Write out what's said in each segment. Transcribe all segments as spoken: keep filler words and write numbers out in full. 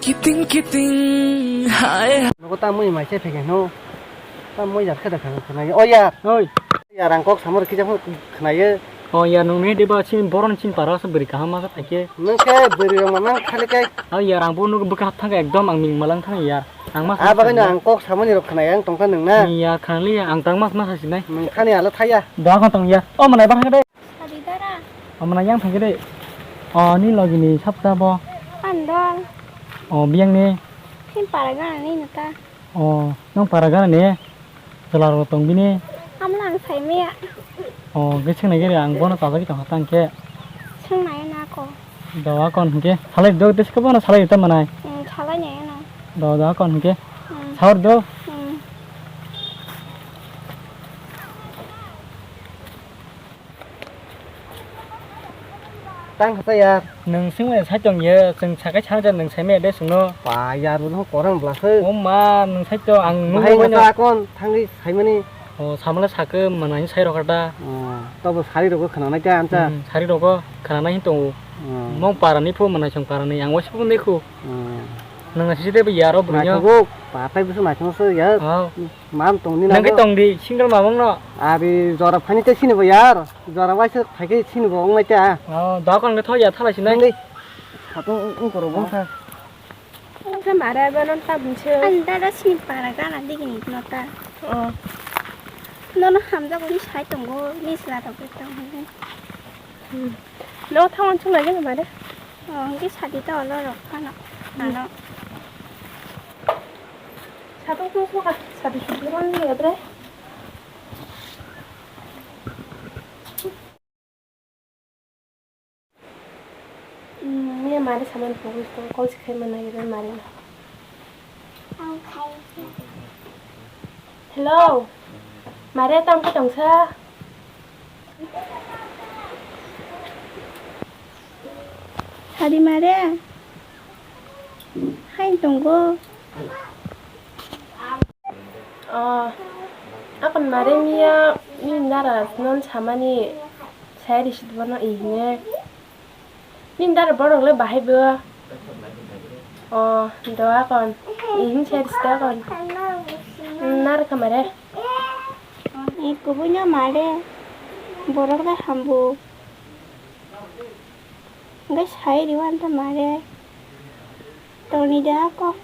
Kiting kiting hai. Nogo ta mui mai se phege no. Ta mui jar khada khana khana. O yar. Oi. Yar ang kok samar kisa phone khana ye. O yar nung ne deba chin boron chin para se beri kaham ma thake. Nung ke beri rong ma nang khali kai. O yar ang bo nung bwkha thang ekdom ang ming malang thang yar. Ang ma. A bagwi no ang kok samani rok khana yang tong kha nung na. Ni yar khana li ang tang mas mas sinai. Nung khani ala thaya. Da kha tong ya. O manai ba kha de. Sadi dara. Amana yang thangkhe de. O ni logi ni sapta bo. Pandol. O biyang ni. Phin para gana ni nata. O nang para gana ni. Chwla rok tong bini. Amla ang sai maya. O ge sing nai gere ang bono chajagwi tong hatang khe. Sing nai na ko. Do akon hingke salai do desko bono salai ta manai. Hmm, salai nai na. Do do akon hingke. Hmm. Saur do. Hmm. Tang kha ya. Nwng singmani sai tong ye, chwng sakai sana jan nwng sai maya de chwngno. Pa ya, bo no korang bla khe. O ma, nwng sai to ang bahai nungwi kha boino. Akon thangwi sai mani. O samala sakhe manai sai rok da. O, to bo sari rok khana nai ta amcha. Hmm, sari rok khana nai to. Hmm. Mong para ni phu manai chwng para ni ang wasi phu ni khu. Hmm. Nwng sisi de ya ro bru nyo. Naithok, pa tai bwswk naithok se ya. O. Mam tong di. Nang khe nangbo. Tong di, single mamung no. Abi jora phani te sini bo yar. Jora waisa phai khe sini bo wngnai ta. O, da kon khe thok ya thalai sinai. Nang di. Khatung ung koro bong kha. Ang khe mare ba non ta bung se. Ang dada sini para gana digi ni no ta. O. Nono hamjago ni sai tongo, ni sla tongo tong. Hmm. No thang on chung lai mare. O, ang khe sadi ta olo rok phano. Hmm. Ano. Satung tung suka, sadi sudi ron ni bre. Hmm, mia mari saman pogis tong, kol si khai mana ire mari na. Hello, mari tam ka tong sa. Sadi mare. Hai tongo. Oh, akon mare miya, mi nara non samani sai risi bono ihine. Mi nara borok le bahai bo. Oh, do akon. Ihin sai risi do akon. Nara kamare. Ikubunya mare. Borok le hambu. Hwnkhe sai rw ang ta mare toni de ako.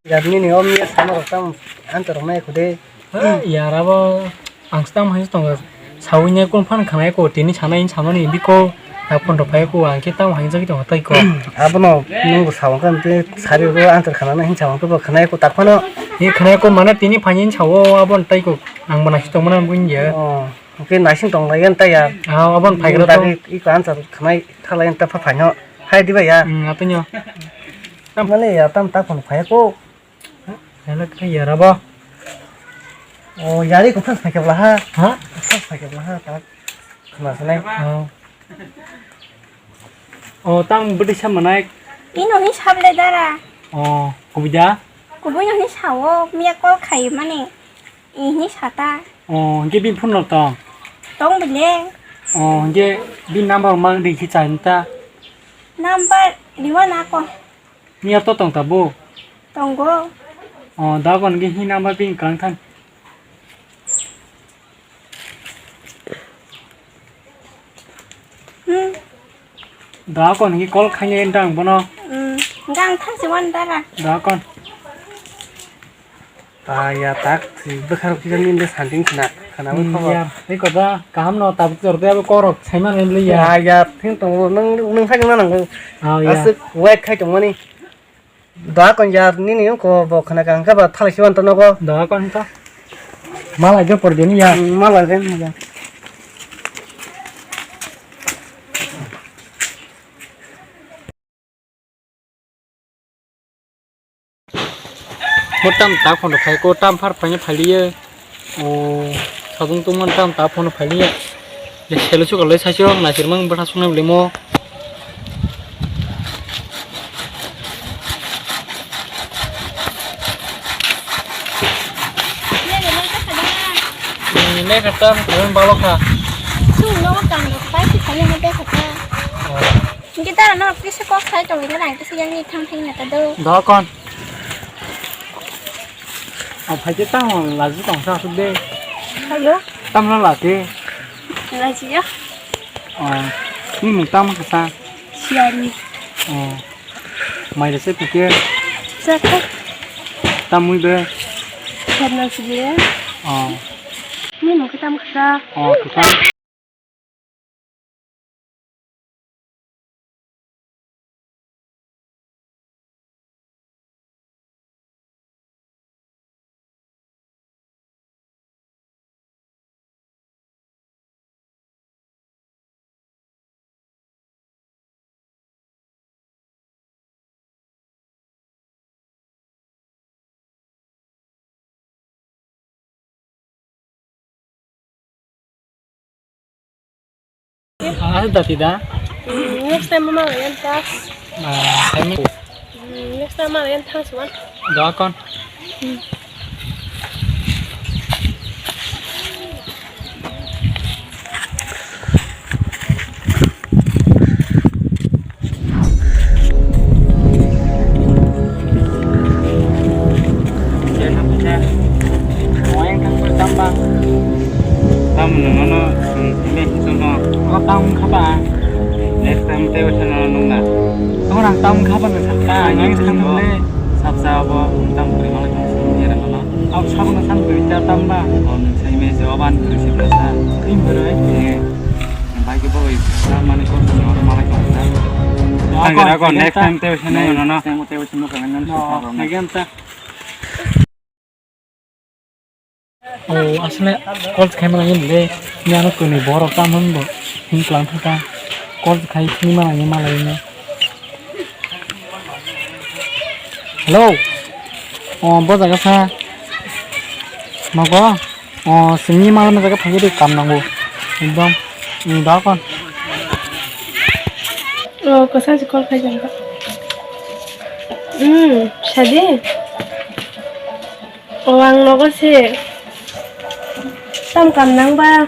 Yar nini o miya sama rok tamo anto rok nai khude. Ha, yar abo ang se tamo hai tongo. Sawi nai kung phan khanai ko tini sanai samani biko. Tak phone rok phai ko ang khe tamo hai jagwi tongo tai ko. Abono nung bo sawang khe sari rw anto khana nai hin sawang khe bo khanai ko tak phano. Ni khanai ko mane tini phai hin sawo abo tai ko ang bo nai tongmana buin ya. Oh. Hwnkhe naising tong lai yan ta ya. Ah, abon phai gra to. Dagi iko answer khnai thalai yan ta pha phaino. Hai diba ya? Hmm, ato nyo. Mane ya tam ta phone phai ko. Hello, khe yara bo. O, yari ko phas phai kebla ha. Ha? Phas phai kebla ha ta. Khna sinai. Oh. Oh, tang bwtwi sa manai. Ino hi sable dara. Oh, kubui da? Kubui no hi sao, miya call khai mani. Ihini sata. Oh, hingke bini phone rok tong? Tong bile. Oh, hingke bini number rok mang ri khe chai ta. Number riwa na ko. Niya to tong ta bo? Tongo. Oh, da kon hingke hi number bini kang than. Hmm. Da kon hingke call khainai dang bono. Hmm. Gang thang si wan dara. Da kon. Ta ya tak si bwkha rok kisa nini santing khna khna bai khobo. Ya, tei koda kaham no tabuk jor de abo korok saimano le ya. Ya ya thing tongo nung nung sai nang nang. Ah, ya. Aswk wait khai tongmani. Da kon yar nini ko bo khna kang kha ba thalai si wan to nogo. Da kon to. Malai jo por deni ya. Hmm, malai den ya. Mo tam ta phone khai ko tam phar phai phai liye. O sabung tung man tam ta phone phai liye. Ye selo chukal le sai chong na sir mang bwtha sungnai bwle mo. Ni ne ka tam phai balo kha. Sung no ka no pai si khai mo te kha. Kita no kisa kok sai tong na kisa yang ni thang thang na ta do. Do kon. O phai te tamo laji tong sa su de. Hello. Tamo laji. Laji ya. O. Ni mung tamo kasa. Siani. O. Mai rese pike. Saka. Tamui be. Karna sile. O. Ni mung tamo kasa. O, kasa. Ah, dati da. Next time mama yan ta. Ah, time. Next time mama yan ta suan. Doa kon. Tamo nung ano, hmm, ini sung no. O tamo wngkha ba? Next time tei wasa no nung na. Tamo nang tamo wngkha ba nung sakha, ang yang sakha le. Sapsa abo, hmm, tamo kwrwi malai tong sung ni rang no. Ang sabo no san kwrwi cha tamo ba? O nung sai me jawaban kwrwi si bwsa. Kwrwi bwrwi? Eh. Bai ke boi sa mani ko sung no malai tong sa. Ang kira ko next time tei wasa no no no. Next time tei wasa no ka nang. No, again ta. O, asle call khaima nangya le, ni ano kwnwi borok tamo hwnbo, hwn klang thangkha, call khai sini ma nangya ma laino. Hello, o, bo jaga sa, nogo, o, sini ma jaga thangwi kam nango, ekdom, ni da kon. O, kwsa si call khai jang ka. Hmm, sadi. O, ang nogo se. Tam kam nang ba?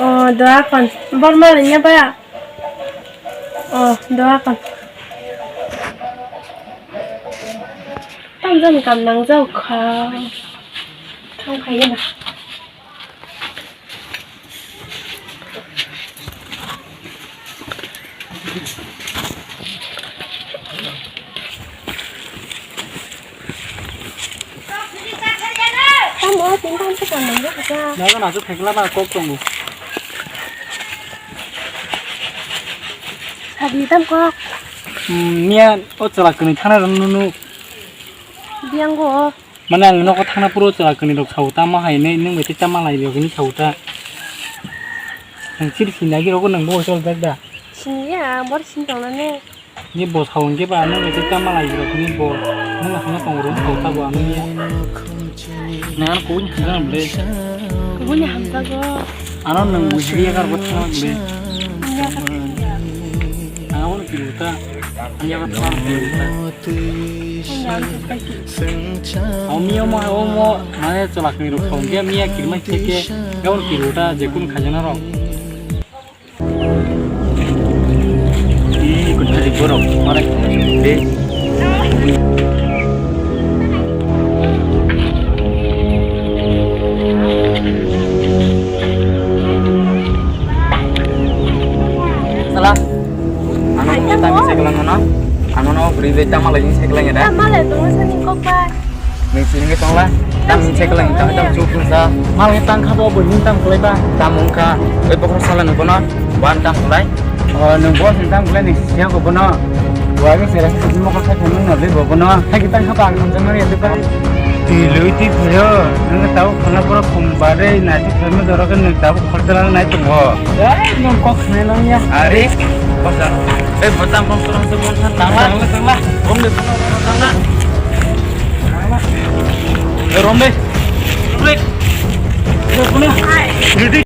O, doa kon. Bor malai nya ba? O, doa kon. Tam jani kam nang jau kha. Thang khai na. Tamo, tini tamo se kanang ya, kaka. Naga nasu phekla ba kok tongo. Sadi tam kok. Hmm, niya o chwla kwnwi thana rw nunu. Biyango. Mane ang nogo thangna phuru chwla kwnwi rok sao tamo hai hinwi nwng bai tei tamo lai rok hinwi sao ta. Ang chiri sini agi rogo nwng bo chol jak da. Sini ya, bor sini tong nani. Ni bo sao hwnkhe ba nwng bai tei tamo lai rok hinwi bo nwng hwnna tong rw sao ta bo ano ya. Nang ano kubuni hamjak nang ble. Kubuni hamjago. Ano nwng buji ya kar bo thang ble. Ang abo no kiri ta. Ang ya kar thang ble. Ang ya kar thang ble. Omi omo omo mane cholak ni rok thong dia miya kirmai seke gaun kiruta jekun khajana rok. Ih, kun hari borok mare de. Sala. Ano mo tami seklang ano. Ano no beri de tama lagi seklang ya da. Tama le tong sani kok ba. Nung sini ke tongla. Tam ni seklang tam tam chup sa. Mal ni tang kha bo bo ni tam kulai ba. Tam ung kha. Oi pokro sala nung kono. Ban tam kulai. O nung bo sing tam kulai ni sia ko bono. Wa ni sera sing mo ka sa nung na le bo bono. Hai ki tang kha ba ang jang na ya de ba. Ti lui ti phayo. Nung tau khana pura khum ba de na ti khana doro ke nung tau khorjala nai tongo. Ei, nung kok khnai nang ya. Are, basa. Ei, botang kong kurang tu kong san tangla. Tangla, tangla. Rom de, tangla. Tangla. Eh, rom de. Rom de. Rom de. Ready,